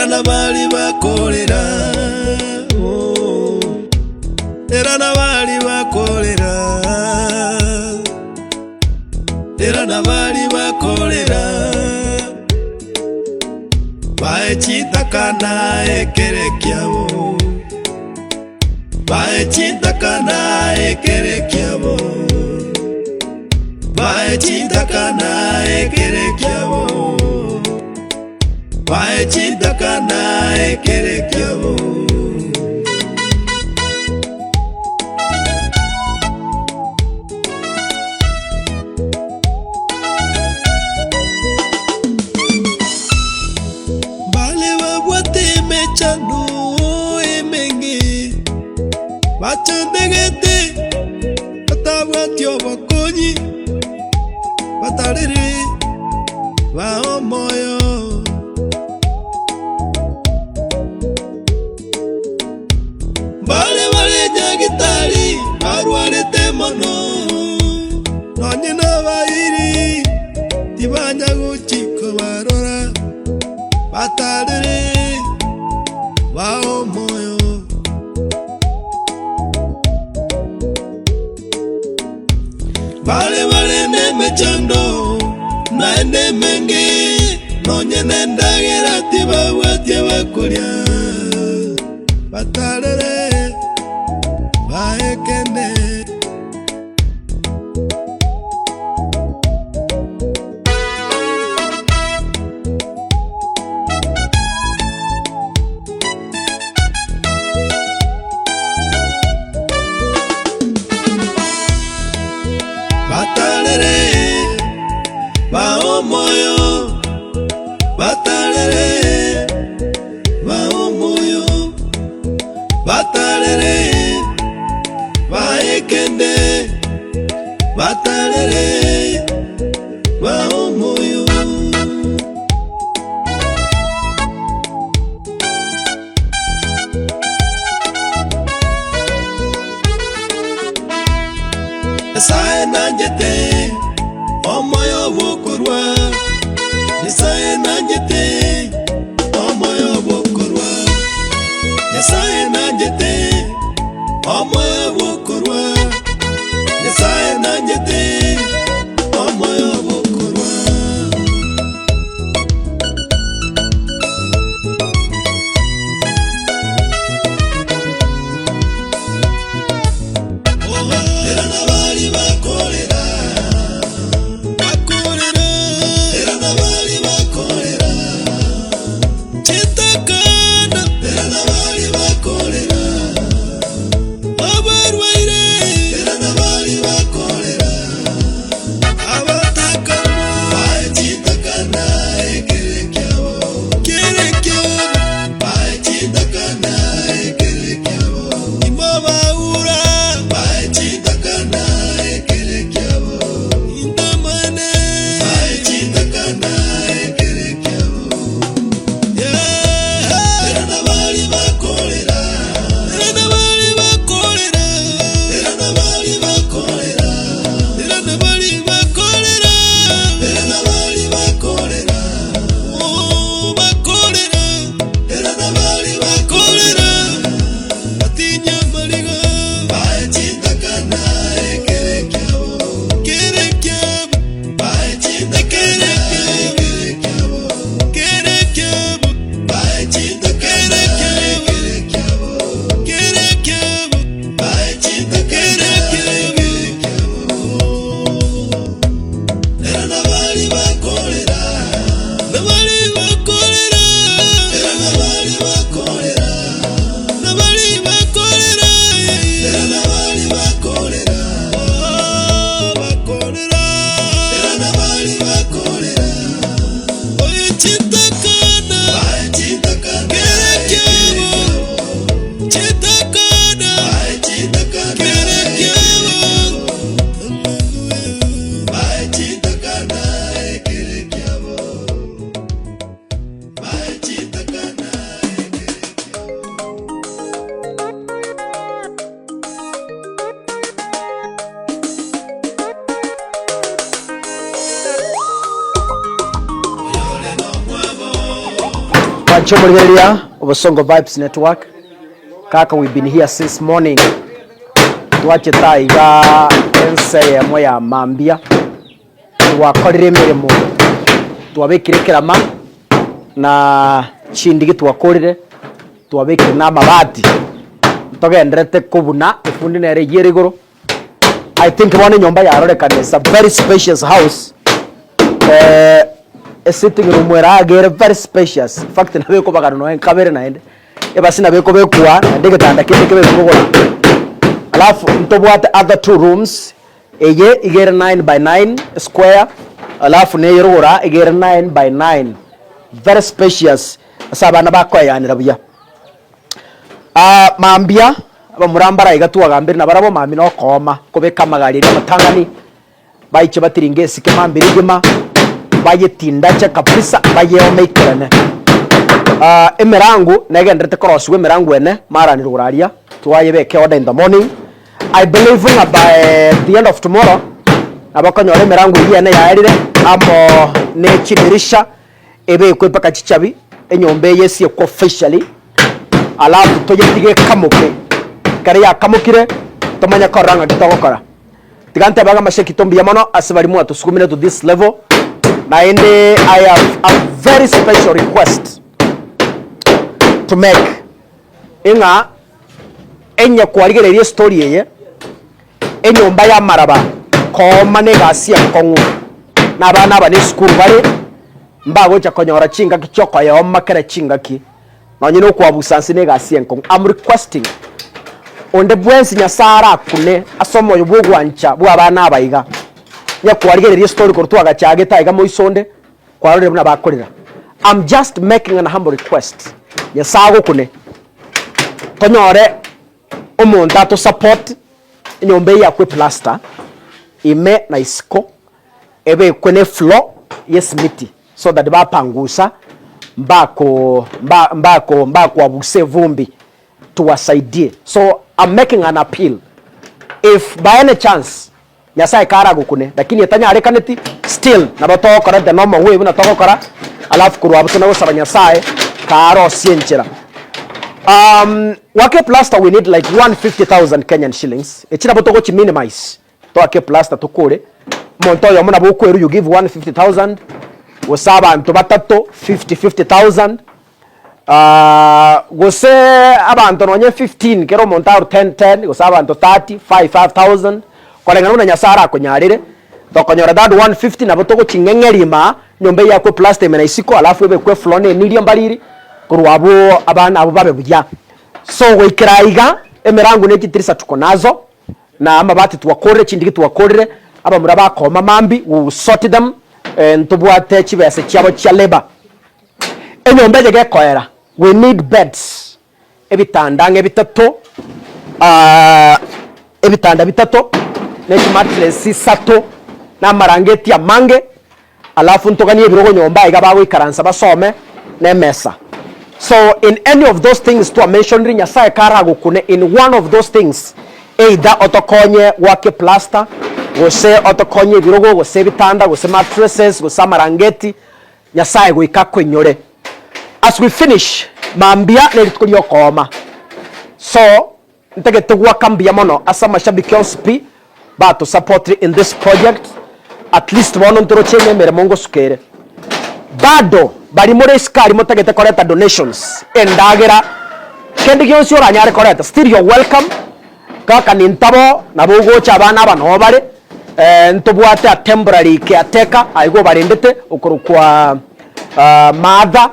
Era nabari bakorera, oh. Era nabari bakorera, Era nabari bakorera, Bae chitakana ekere kiabo, Bae chitakana ekere kiabo, Bae chitakana ekere kiabo. Bae chitakana ekere kiabo. Mbare babwate emechando emenge, bachandegete batabwati obokonyi, batarire bae omoyo. Mbare bare nyagitari barwarete mono, nonye nabairi tibanya gochi kobarora, batarire bae omoyo. Bare bare nemechando naende emenge, nonye nendagera tibabwatie bakoria, batarere baekene. Batarere bae omoyo, batarere bae omoyo, batarere bae ekende, batarere bae omoyo. Nyasae nanchete omoyo bw'okorua, Nyasae nanchete omoyo bw'okorua, Nyasae nanchete omoyo bw'okorua, Nyasae nanchete omoyo bw'okorua. Era nabari bakorera, bakorera, era nabari bakorera, chitakana, era nabari bakorera, abarwaire, era nabari bakorera. Mwanche omorigereria Obosongo Vibes Network, kaka we've been here since morning, twachete aiga ense eyemo ya mambia, twakorire emeremo, twabekire ekerama na chindigi twakorire, twabekire na amabati, ntogenderete kobuna efundi nere eywo ere igoro. I think bono enyomba yarorekana is a very spacious house eh, esitting room ere iga ere very spacious in fact nabo ekobagana nonye kabere naende, ebasi nabo ekobekwa naende egetanda kende kebekwe rogoro. Alafu ntobwate other two rooms, eye iga ere nine by nine square, alafu na eye rogoro aa iga ere nine by nine, very spacious ase abana bakoeanera buya. Mambia abamura mbare aiga twagambire nabarabwo mambia nokooma kobeka amagari aria amatang'ani, baiche batiringe esike mambia rigima, bayetindache kabisa bayeome ikerene. Emerango negenderete korosiwa emerango ene marani rogoro aria, twayebeka eorder in the morning, I believe ng'a by the end of tomorrow, nabo okonyora emerango eywo ene yaerire amo ne chidirisha. Ebekwe mpaka chichabi, enyomba eye esiekwe officially, alafu toyetige ekamoke. Ekero yakamokire, tomanye korora ng'aki togokora. Tiga ntebe iga amashekito mbuya mono ase baria mwatosukumire to this level, naende I have a very special request to make, ing'a enye kwarigereria estory eye, Enyomba y'amaraba kooma negasi enkong'u, na abana aba nesukuru bare, mbagocha konyora chingaki chi'okoyeoma kera chingaki, nonye nokwabusa nse negasi enkong'u. I'm requesting onde bwensi Nyasae arakune ase omoyo bw'ogwancha bw'abana aba iga, onye kwarigereria estory korwa twagachagete aiga moiso onde, kwarorire buna bakorera. I'm just making an humble request, Nyasae agokune, tonyore. Omonto ato support enyomba eye yakwe plaster ime na isiko ebekwe ne floor ye simiti so that bapangusa mbako mba mbako mbakwabusa evumbi tuwasaidie so I'm making an appeal if by any chance Nyasaye karagokune lakini etanyarekaneti still nabo togokora the normal way buna togokora alafu korwa abwo tona gosaba Nyasaye karosie enchera. Goaka eplaster we need like 150,000 Kenyan shillings echi nabo togochi minimize toake eplaster tokore omonto oyomo nabo okwerwa you give 150,000 gose abanto batato 50 50,000 Gose abanto nonye 15 kera omonto arwe 10 10 gose abanto 30 5 5000 koreng'ana buna Nyasaye arakonyarere, tokonyora that 150 nabo togoching'eng'eria imaa, nyomba eyio yakwe plaster ime na isiko alafu ebekwe efloor na eniria mbariri, korwa abwo abana abwo babe buya. So goikera aiga, emerango ne chitirisa tuko nazo, na amabati twakorire, chindigi twakorire, abamura bakoma mambia we will sort them, ntobwate chibesa chiabo chia labour. Enyomba eye gekoera, we need beds, ebitanda ang'e bitato, ebitanda bitato, ne chimattress isato, na amarangeti amange, alafu ntoganie ebirogo nyomba iga bagoikaransa basome, na emesa. So in any of those things twamentionire Nyasaye karagokune in one of those things, either otokonye goaka eplaster, gose otokonye ebirogo, gose ebitanda, gose mattresses, gose amarangeti, Nyasae goika akoinyore. As we finish, mambia nerituko riokooma. So, ntagete goaka mbuya mono ase amashabiki onsi pi batosupportire in this project, at least bono ntoroche ng'a emeremo ngosuka ere. Bado baria more isiko aria motagete koreta donations, endagera, kende gionsi oranyare koreta still you're welcome. Kaka nintabo nabo ogocha abana aba noo bare, ntobwate a temporary caretaker aiga obarendete okorokwa Martha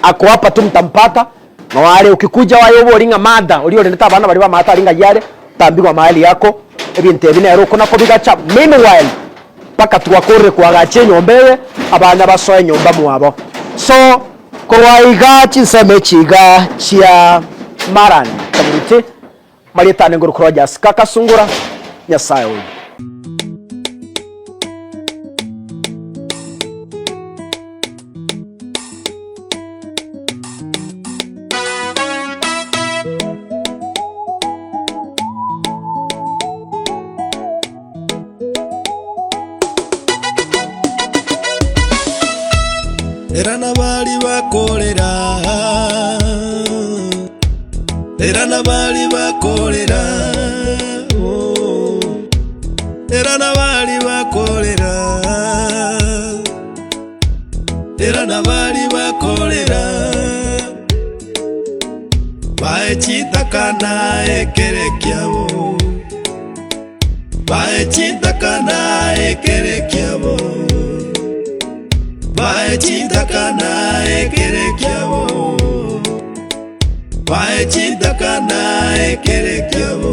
ako hapa tu mtampata noo are ukikuja waye obori ng'a Martha oria orendete abana baria ba Martha aria ng'ai are otambigwa mahali yako ebinto ebi nere okona kobigacha meanwhile mpaka twakorire koagacha enyomba eye abana basoe nyomba mwabo so korwa iga chinsemo echi iga chia Maran community. Marieta ane ngorokwa Rogers kaka sungura Nyasaye oyo. Era nabari bakorera. Era nabari bakorera, oh. Era nabari bakorera, era nabari bakorera, bae chitakana ekere kiabo, bae chitakana ekere kiabo, bae chitakana ekere kiabo, bae chitakana ekere kiabo.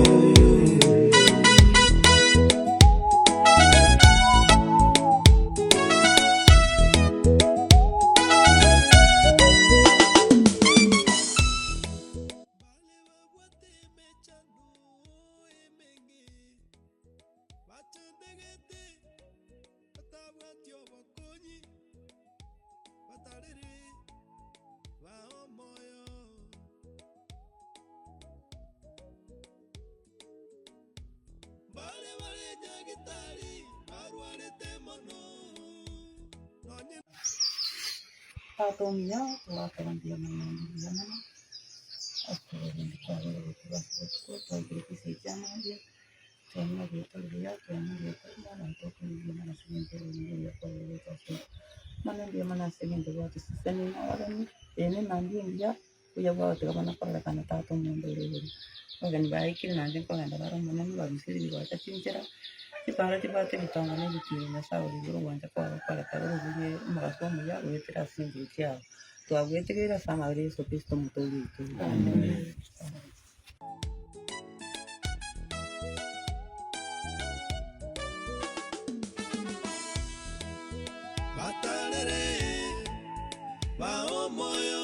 Tata omuya, togwakera mbuya mono naende mbuya mono ase oborendi kwabere gotuba ase botuko, twaikire chinsa chia mambia, twanywa rieta ribuya, twanywa rieta rimuya, naende tokonywa mbuya mono ase eng'encho y'oboronge obuya kwabere gocha ase intwe. Bono mbuya mono ase eng'encho gwatosesenirie na abageni, eye ne emambia engiya, buya bwagotiga bono kororekana tata omonto ore igoro. Abageni baikire naende nkogenda bare omonene barusirie gocha chinchera, chipara chibwate ebitongo na ebitiiro Nyasaye ore igoro ogwancha kwabo koreka oroberie omogaso omuya goetera ase chinguru chiabo. Twagwetigeire ase amabera a Yeso Kristo Omotoori oito. Amen. Batarere ba omoyo.